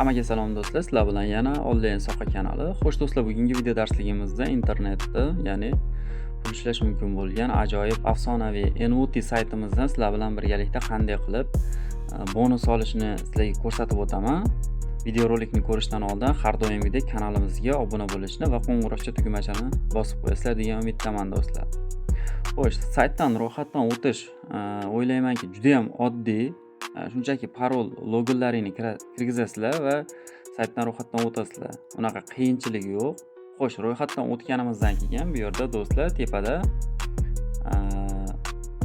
Hammaga salom, do'stlar, sizlar bilan yana Onlayn soha kanali. Xo'sh, do'stlar, bugungi video darsligimizda internetda, ya'ni pul ishlash mumkin bo'lgan ajoyib afsonaviy NUT saytimizdan sizlar bilan birgalikda qanday qilib bonus olishni sizlarga ko'rsatib o'taman. Videorolikni ko'rishdan oldin har doimgidek kanalimizga obuna bo'lishni va qo'ng'iroqcha tugmachani bosib qo'yasizlar degan umiddaman, do'stlar. Xo'sh, saytdan ro'yxatdan o'tish o'ylaymanki, juda ham oddiy. Shunchaki parol, loginlaringni kirgizasizlar va saytdan ro'yxatdan o'tasizlar. Unaqa qiyinchiligi yo'q. Xo'sh, ro'yxatdan o'tganimizdan keyin bu yerda, do'stlar, tepada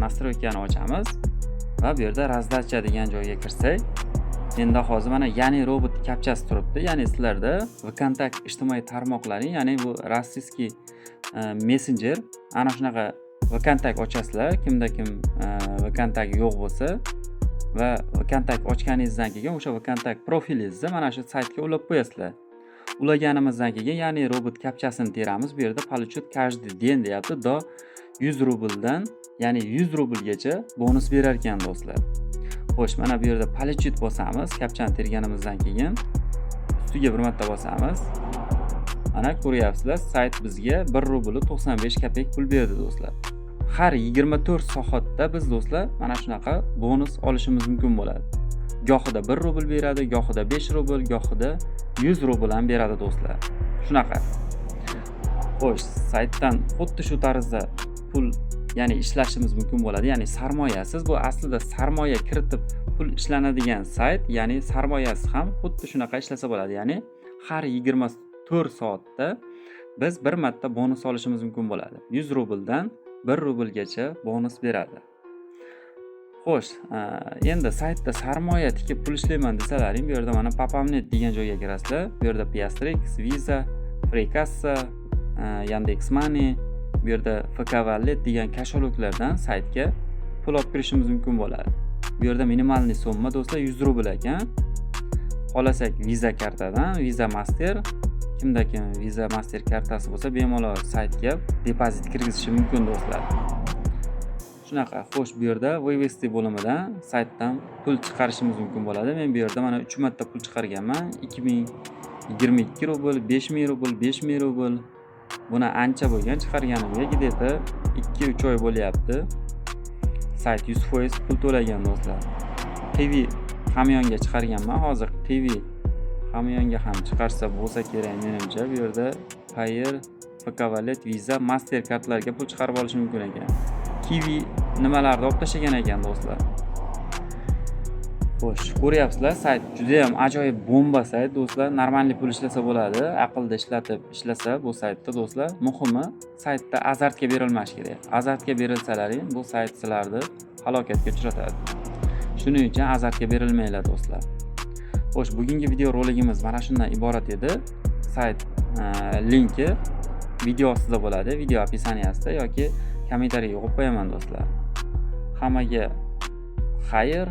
настройка ni ochamiz va bu yerda раздача degan joyga kirsak, endi hozir mana, ya'ni robot kapchasi turibdi. Ya'ni sizlarda VKontakte ijtimoiy tarmoqlaring, ya'ni bu российский messenger, ana shunaqa VKontakte ochasizlar. Kimda kim VKontakte yo'q bo'lsa va VKontakte ochganingizdan keyin o'sha VKontakte profilingizni mana shu saytga ulab qo'yasizlar. Ulaganimizdan keyin, ya'ni robot kapchasini teramiz. Bu yerda "Получить каждый день" deyapti. До 100 rubldan, ya'ni 100 rublgacha bonus berar ekan, do'stlar. Xo'sh, mana bu yerda "Получить" bosamiz. Kapchani terganimizdan keyin ustiga bir marta bosamiz. Mana ko'ryapsizlar, sayt bizga 1 rubl 95 kopek pul berdi, do'stlar. Har 24 soatda biz, do'stlar, mana shunaqa bonus olishimiz mumkin bo'ladi. Gohida 1 rubl beradi, gohida 5 rubl, gohida 100 rubl ham beradi, do'stlar. Shunaqa. Xo'sh, saytdan xuddi shu tarzda pul, ya'ni ishlashimiz mumkin bo'ladi. Ya'ni sarmoyasiz, bu aslida sarmoya kiritib pul ishlanadigan sayt, ya'ni sarmoyasiz ham xuddi shunaqa ishlasa bo'ladi. Ya'ni har 24 soatda biz bir marta bonus olishimiz mumkin bo'ladi. 100 rubldan 1 rublgacha bonus beradi. Xo'sh, endi saytda sarmoya tikib pul ishlayman desalaring, bu yerda mana "Пополнить" degan joyga kirasizlar. Bu yerda Piastrex, Visa, Freekassa, Yandex Money, bu yerda VK Wallet degan кошелёк lardan saytga pul olib kirishimiz mumkin bo'ladi. Bu yerda минимальный summa, do'stlar, 100 rubl ekan. Xohlasak, Visa kartadan, Visa, Master, kimda kim Visa, Master kartasi bo'lsa, bemalol saytga depozit kirgizishi mumkin, do'stlar. Shunaqa. Xo'sh, bu yerda "Вывести" bo'limidan saytdan pul chiqarishimiz mumkin bo'ladi. Men bu yerda mana 3 marta pul chiqarganman. 2022 rubl, 5000 rubl, 5000 rubl. Buni ancha bo'lgan chiqarganimga, где-то 2-3 oy bo'lyapti. Sayt 100% pul to'lagan, do'stlar. Qiwi hamyonga chiqarganman. Hozir Qiwi hamyonga ham chiqarsa bo'lsa kerak menimcha. Bu yerda Payeer, VK Wallet, Visa, Master kartlarga pul chiqarib olish mumkin ekan. Kiwi nimalarni olib tashlagan ekan, do'stlar. Xo'sh, ko'ryapsizlar, sayt juda ham ajoyib bomba sayt, do'stlar. Нормальный pul ishlasa bo'ladi. Aqlda ishlatib ishlasa bu saytda, do'stlar. Muhimi, saytda azartga berilmash kerak. Azartga berilsalaring, bu sayt sizlarni halokatga uchratadi. Shuning uchun azartga berilmanglar, do'stlar. Xo'sh, bugungi video roligimiz mana shundan iborat edi. Sayt linki video ostida bo'ladi, video описание sida yoki kommentariyaga qo'yib qo'yaman, do'stlar. Hammaga xayr,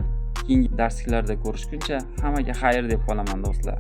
keyingi darsliklarda ko'rishguncha hammaga xayr deb qolaman, do'stlar.